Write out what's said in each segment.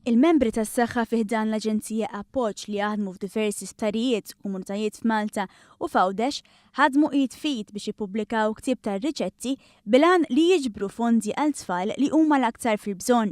Il-membri tas-saħħa fi ħdan l-Aġenzija Appoġġ li jaħdmu f'diversi sptarijiet u komunitajiet f'Malta u f'Għawdex ħadmu id f'id biex ippubblikaw ktieb tar-riċetti bil-għan li jiġbru fondi għal tfal li huma l-aktar fil-bżonn.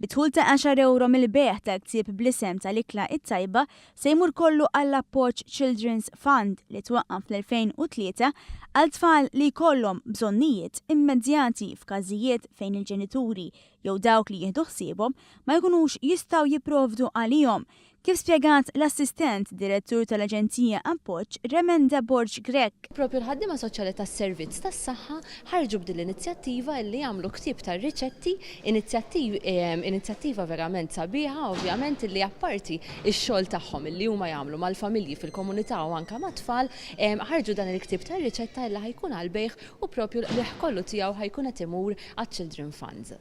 Bi dħul ta' għaxar ewro mill-bejgħ tal-ktieb bl-isem tal-Ikla it-Tajba se jmur kollu għall-Appoġġ Children's Fund li twaqqaf fl-2003 għal tfal li jkollhom bżonnijiet immedjati f'każijiet fejn il-ġenituri jew dawk li jieħdu ħsiebhom ma jkunux jistgħu jipprovdu għalihom, kif spjegat l-Assistent Direttur tal-Aġenzija Appoġġ Remenda Borg Grech. Propju l-ħaddiema soċjali tas-servizz tas-saħħa ħarġu b'din l-inizjattiva illi jagħmlu ktieb tar-riċetti, inizjattiva verament sabiħa ovvjament illi apparti x-xogħol tagħhom illi huma jagħmlu mal-familji fil-komunità u anke mat-tfal, ħarġu dan il-ktieb tar-riċetta illi ħa jkun għall-bejgħ u propju l-qligħ kollu tiegħu ħa jkun qed imur għaċ-Children Funds.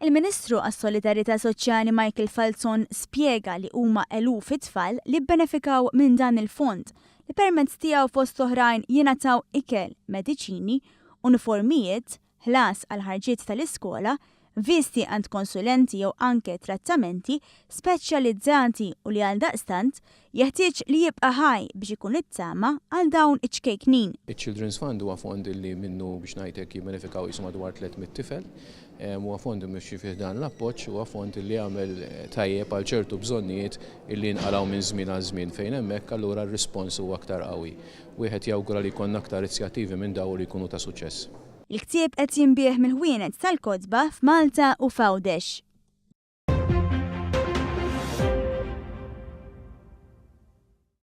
Il-Ministru għas-Solidarjetà Soċjali Michael Falzon spjega li huma eluf it-tfal li bbenefikaw minn dan il-fond li permezz tiegħu fost oħrajn jingħataw ikel, mediċini, uniformijiet, ħlas għall-ħarġiet tal-iskola, viżti għand konsulenti jew anke trattamenti speċjalizzati u li għaldaqstant jeħtieġ li jibqa' ħaj biex ikun it-tama għal dawn iċ-ċkejknin. Iċ-Children's Fund huwa fond li minnu biex ngħid hekk jibbenefikaw qisu madwar 300 tifel. Huwa fond imexxi fih dan l-appoġġ, huwa fond li jagħmel tajjeb għal ċertu bżonnijiet li jinqalgħu minn żmien għal żmien fejn hemmhekk allura r-rispons huwa aktar qawwi. Wieħed jawgura li jkollna aktar inizjattivi minn dawn u li jkunu ta' suċċess. Il-ktieb qed jinbiegħ mill-ħwienet tal-kotba f'Malta u f'Għawdex.